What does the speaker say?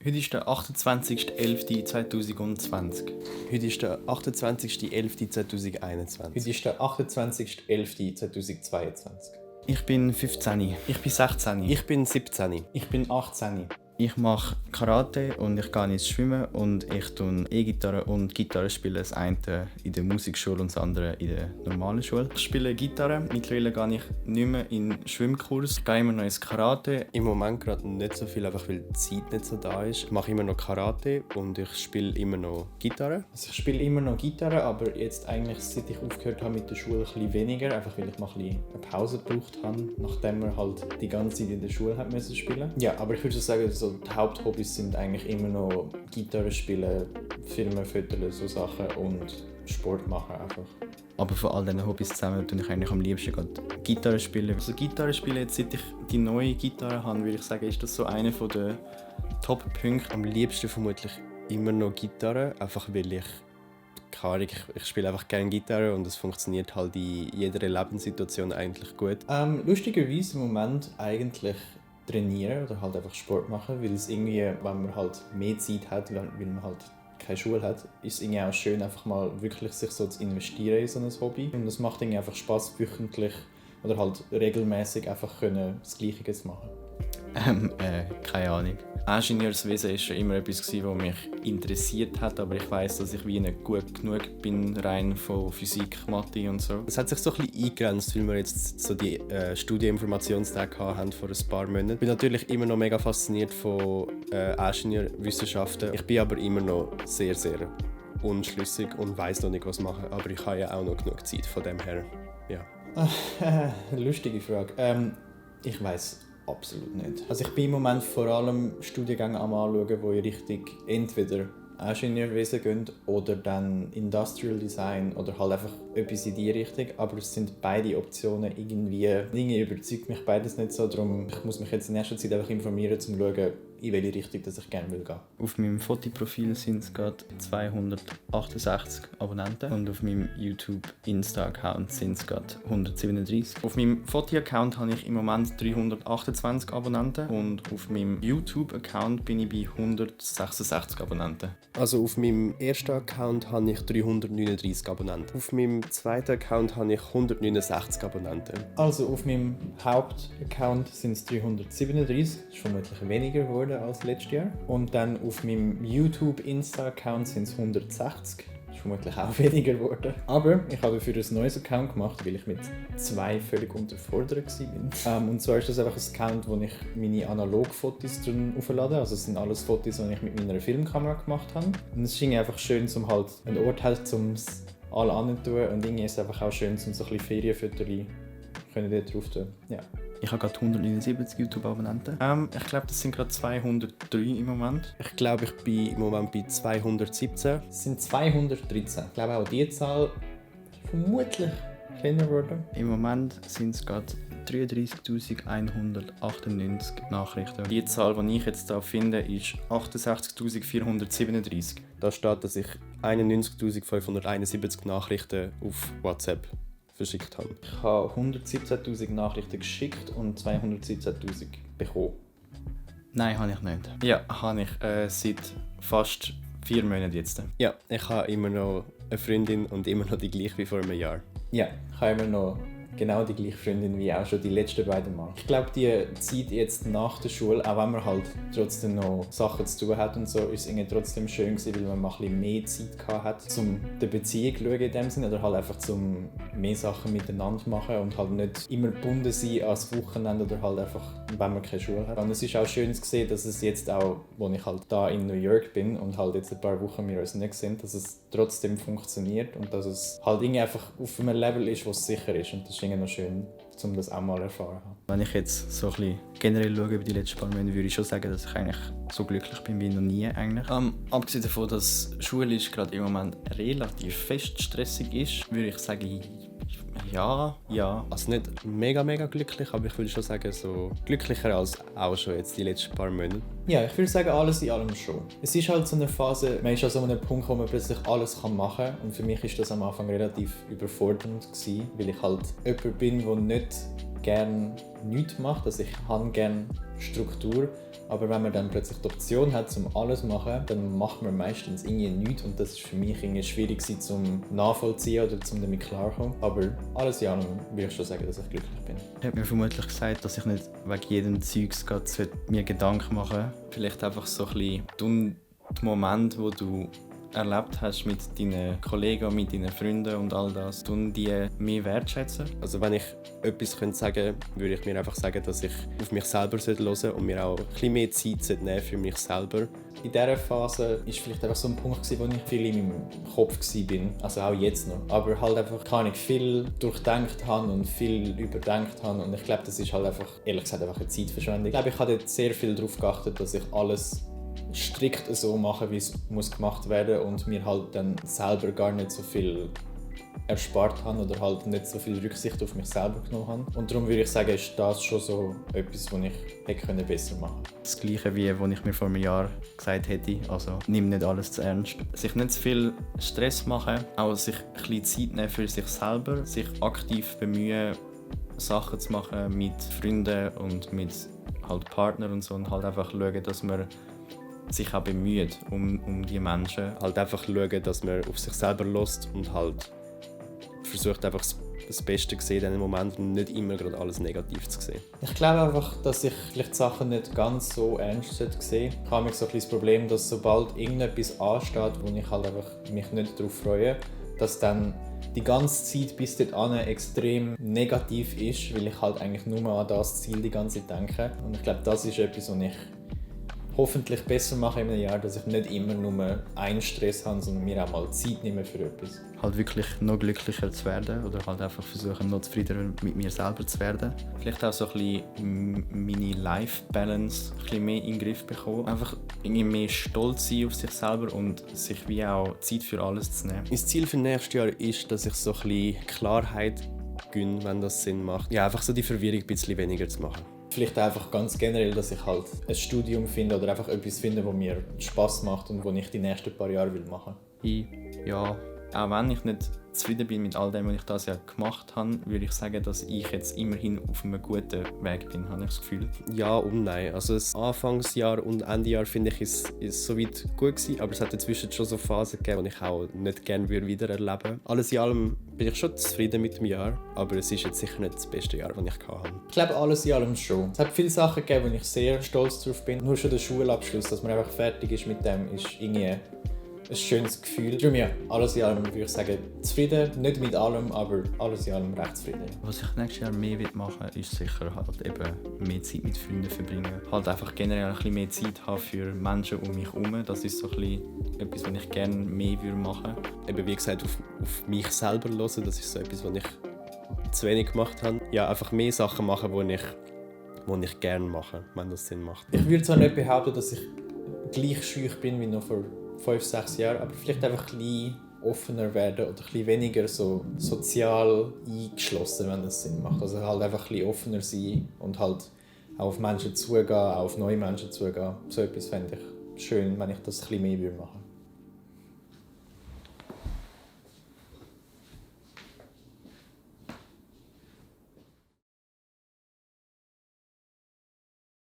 Heute ist der 28.11.2020. Heute ist der 28.11.2021. Heute ist der 28.11.2022. Ich bin 15. Ich bin 16. Ich bin 17. Ich bin 18. Ich mache Karate und ich gehe ins Schwimmen und ich tue E-Gitarre und Gitarre spielen. Das eine in der Musikschule und das andere in der normalen Schule. Ich spiele Gitarre. Mittlerweile gehe ich nicht mehr in den Schwimmkurs. Ich gehe immer noch ins Karate. Im Moment gerade nicht so viel, einfach weil die Zeit nicht so da ist. Ich mache immer noch Karate und ich spiele immer noch Gitarre. Also ich spiele immer noch Gitarre, aber jetzt eigentlich, seit ich aufgehört habe mit der Schule, ein bisschen weniger. Einfach weil ich mal ein bisschen eine Pause gebraucht habe, nachdem wir halt die ganze Zeit in der Schule hat müssen spielen. Ja, aber ich würde so sagen, so die Haupthobbys sind eigentlich immer noch Gitarre spielen, Filme, Fotos, so Sachen und Sport machen einfach. Aber von all diesen Hobbys zusammen tue ich eigentlich am liebsten gerade Gitarre spielen. Also Gitarre spielen, jetzt seit ich die neue Gitarre habe, würde ich sagen, ist das so einer der Top-Punkte. Am liebsten vermutlich immer noch Gitarre, einfach weil ich spiele einfach gerne Gitarre und es funktioniert halt in jeder Lebenssituation eigentlich gut. Lustigerweise im Moment eigentlich trainieren oder halt einfach Sport machen, weil es irgendwie, wenn man halt mehr Zeit hat, weil man halt keine Schule hat, ist es irgendwie auch schön, einfach mal wirklich sich so zu investieren in so ein Hobby. Und es macht irgendwie einfach Spass, wöchentlich oder halt regelmäßig einfach können das Gleiche zu machen. Keine Ahnung. Ingenieurswesen war schon immer etwas, was mich interessiert hat, aber ich weiss, dass ich wie nicht gut genug bin, rein von Physik, Mathe und so. Es hat sich so ein bisschen eingegrenzt, weil wir jetzt so die Studieninformationstage haben vor ein paar Monaten. Ich bin natürlich immer noch mega fasziniert von Ingenieurwissenschaften. Ich bin aber immer noch sehr, sehr unschlüssig und weiss noch nicht, was machen. Aber ich habe ja auch noch genug Zeit, von dem her, ja. Lustige Frage. Ich weiss absolut nicht. Also ich bin im Moment vor allem Studiengänge am anschauen, die in Richtung entweder Ingenieurwesen gehen oder dann Industrial Design oder halt einfach etwas in die Richtung. Aber es sind beide Optionen irgendwie überzeugt mich beides nicht so. Darum ich muss mich jetzt in erster Zeit einfach informieren, um zu schauen, in welche Richtung dass ich gerne gehen will. Auf meinem Fotoprofil sind es gerade 268 Abonnenten und auf meinem YouTube-Insta-Account sind es gerade 137. Auf meinem Foto-Account habe ich im Moment 328 Abonnenten und auf meinem YouTube-Account bin ich bei 166 Abonnenten. Also auf meinem ersten Account habe ich 339 Abonnenten. Auf meinem zweiten Account habe ich 169 Abonnenten. Also auf meinem Hauptaccount sind es 337, das ist vermutlich weniger geworden als letztes Jahr. Und dann auf meinem YouTube-Insta-Account sind es 160. Das ist vermutlich auch weniger geworden. Aber ich habe dafür ein neues Account gemacht, weil ich mit 2 völlig unterfordert war. Und zwar ist das einfach ein Account, wo ich meine Analogfotos drin auflade. Also es sind alles Fotos, die ich mit meiner Filmkamera gemacht habe. Und es ist irgendwie einfach schön, um halt einen Ort halt, um es alle anzutun. Und irgendwie ist es einfach auch schön, um so ein bisschen Ferienfotos dort drauf tun. Ja. Ich habe gerade 179 YouTube-Abonnenten. Ich glaube, das sind gerade 203 im Moment. Ich glaube, ich bin im Moment bei 217. Es sind 213. Ich glaube, auch diese Zahl ist vermutlich kleiner geworden. Im Moment sind es gerade 33.198 Nachrichten. Die Zahl, die ich jetzt hier finde, ist 68.437. Da steht, dass ich 91.571 Nachrichten auf WhatsApp verschickt habe. Ich habe 117'000 Nachrichten geschickt und 217'000 bekommen. Nein, habe ich nicht. Ja, habe ich seit fast 4 Monaten jetzt. Ja, ich habe immer noch eine Freundin und immer noch die gleiche wie vor einem Jahr. Ja, ich habe immer noch genau die gleiche Freundin wie auch schon die letzten beiden Mal. Ich glaube, die Zeit jetzt nach der Schule, auch wenn man halt trotzdem noch Sachen zu tun hat und so, ist es irgendwie trotzdem schön gewesen, weil man mal ein bisschen mehr Zeit hat, um der Beziehung zu schauen in dem Sinne, oder halt einfach zum mehr Sachen miteinander machen und halt nicht immer gebunden sein ans Wochenende oder halt einfach, wenn man keine Schule hat. Und es ist auch schön zu sehen, dass es jetzt auch, wo ich halt da in New York bin und halt jetzt ein paar Wochen wir uns nicht sind, dass es trotzdem funktioniert und dass es halt irgendwie einfach auf einem Level ist, wo es sicher ist, und das ist irgendwie noch schön, um das auch mal erfahren haben. Wenn ich jetzt so ein bisschen generell schaue über die letzten paar Monate, würde ich schon sagen, dass ich eigentlich so glücklich bin wie noch nie eigentlich. Abgesehen davon, dass Schule gerade im Moment relativ fest stressig ist, würde ich sagen, ja. Also nicht mega glücklich, aber ich würde schon sagen, so glücklicher als auch schon jetzt die letzten paar Monate. Ja, ich würde sagen, alles in allem schon. Es ist halt so eine Phase, man ist an so einem Punkt, wo man plötzlich alles machen kann. Und für mich war das am Anfang relativ überfordernd gewesen, weil ich halt jemand bin, der nicht gerne nichts mache, also ich habe gerne Struktur, aber wenn man dann plötzlich die Option hat, um alles zu machen, dann macht man meistens irgendwie nichts und das ist für mich irgendwie schwierig zum Nachvollziehen oder zum damit klarkommen. Aber alles in allem würde ich schon sagen, dass ich glücklich bin. Ich habe mir vermutlich gesagt, dass ich nicht wegen jedem Zeugs mir Gedanken machen sollte. Vielleicht einfach so ein bisschen die Momente, wo du erlebt hast mit deinen Kollegen, mit deinen Freunden und all das, die mehr wertschätzen. Also wenn ich etwas sagen könnte, würde ich mir einfach sagen, dass ich auf mich selber hören sollte und mir auch ein bisschen mehr Zeit nehmen für mich selber. In dieser Phase war vielleicht einfach so ein Punkt, wo ich viel in meinem Kopf war, also auch jetzt noch. Aber halt einfach viel durchdenkt habe und viel überdenkt habe und ich glaube, das ist halt einfach, ehrlich gesagt, einfach eine Zeitverschwendung. Ich glaube, ich habe jetzt sehr viel darauf geachtet, dass ich alles strikt so machen, wie es muss gemacht werden und mir halt dann selber gar nicht so viel erspart habe oder halt nicht so viel Rücksicht auf mich selber genommen habe. Und darum würde ich sagen, ist das schon so etwas, was ich hätte besser machen können. Das Gleiche wie was ich mir vor einem Jahr gesagt hätte, also nimm nicht alles zu ernst. Sich nicht zu viel Stress machen, auch sich ein bisschen Zeit nehmen für sich selber, sich aktiv bemühen, Sachen zu machen mit Freunden und mit halt Partnern und so und halt einfach schauen, dass man sich auch bemüht um die Menschen. Halt einfach schauen, dass man auf sich selber hört und halt versucht einfach das Beste zu sehen in diesem Moment und nicht immer gerade alles negativ zu sehen. Ich glaube einfach, dass ich vielleicht Sachen nicht ganz so ernst sehen sollte. Ich habe so ein das Problem, dass sobald irgendetwas ansteht, wo ich halt einfach mich nicht darauf freue, dass dann die ganze Zeit bis dahin extrem negativ ist, weil ich halt eigentlich nur an das Ziel die ganze Zeit denke. Und ich glaube, das ist etwas, was ich hoffentlich besser mache in einem Jahr, dass ich nicht immer nur einen Stress habe, sondern mir auch mal Zeit nehme für etwas. Halt wirklich noch glücklicher zu werden oder halt einfach versuchen, noch zufriedener mit mir selber zu werden. Vielleicht auch so ein bisschen meine Life-Balance ein bisschen mehr in den Griff bekommen. Einfach irgendwie mehr stolz sein auf sich selber und sich wie auch Zeit für alles zu nehmen. Mein Ziel für nächstes Jahr ist, dass ich so ein bisschen Klarheit gönne, wenn das Sinn macht. Ja, einfach so die Verwirrung ein bisschen weniger zu machen. Vielleicht einfach ganz generell, dass ich halt ein Studium finde oder einfach etwas finde, das mir Spass macht und das ich die nächsten paar Jahre machen will. Ja, auch wenn ich nicht zufrieden bin mit all dem, was ich dieses Jahr gemacht habe, würde ich sagen, dass ich jetzt immerhin auf einem guten Weg bin, habe ich das Gefühl. Ja und nein. Also das Anfangsjahr und Endejahr finde ich ist soweit gut gewesen, aber es hat dazwischen schon so Phasen gegeben, die ich auch nicht gerne wieder erleben würde. Alles in allem bin ich schon zufrieden mit dem Jahr, aber es ist jetzt sicher nicht das beste Jahr, das ich hatte. Ich glaube, alles in allem schon. Es hat viele Sachen gegeben, wo ich sehr stolz drauf bin. Nur schon der Schulabschluss, dass man einfach fertig ist mit dem, ist irgendwie ein schönes Gefühl. Darum ja, alles in allem würde ich sagen, zufrieden. Nicht mit allem, aber alles in allem recht zufrieden. Was ich nächstes Jahr mehr machen will, ist sicher halt eben mehr Zeit mit Freunden verbringen. Halt einfach generell ein bisschen mehr Zeit haben für Menschen um mich herum. Das ist so ein bisschen etwas, was ich gerne mehr machen würde. Eben wie gesagt, auf mich selber hören, das ist so etwas, was ich zu wenig gemacht habe. Ja, einfach mehr Sachen machen, die ich gerne mache, wenn das Sinn macht. Ich würde zwar nicht behaupten, dass ich gleich schüch bin wie noch vor 5-6 Jahren, aber vielleicht einfach ein bisschen offener werden oder ein bisschen weniger so sozial eingeschlossen, wenn das Sinn macht. Also halt einfach ein bisschen offener sein und halt auch auf Menschen zugehen, auch auf neue Menschen zugehen. So etwas fände ich schön, wenn ich das ein bisschen mehr machen würde.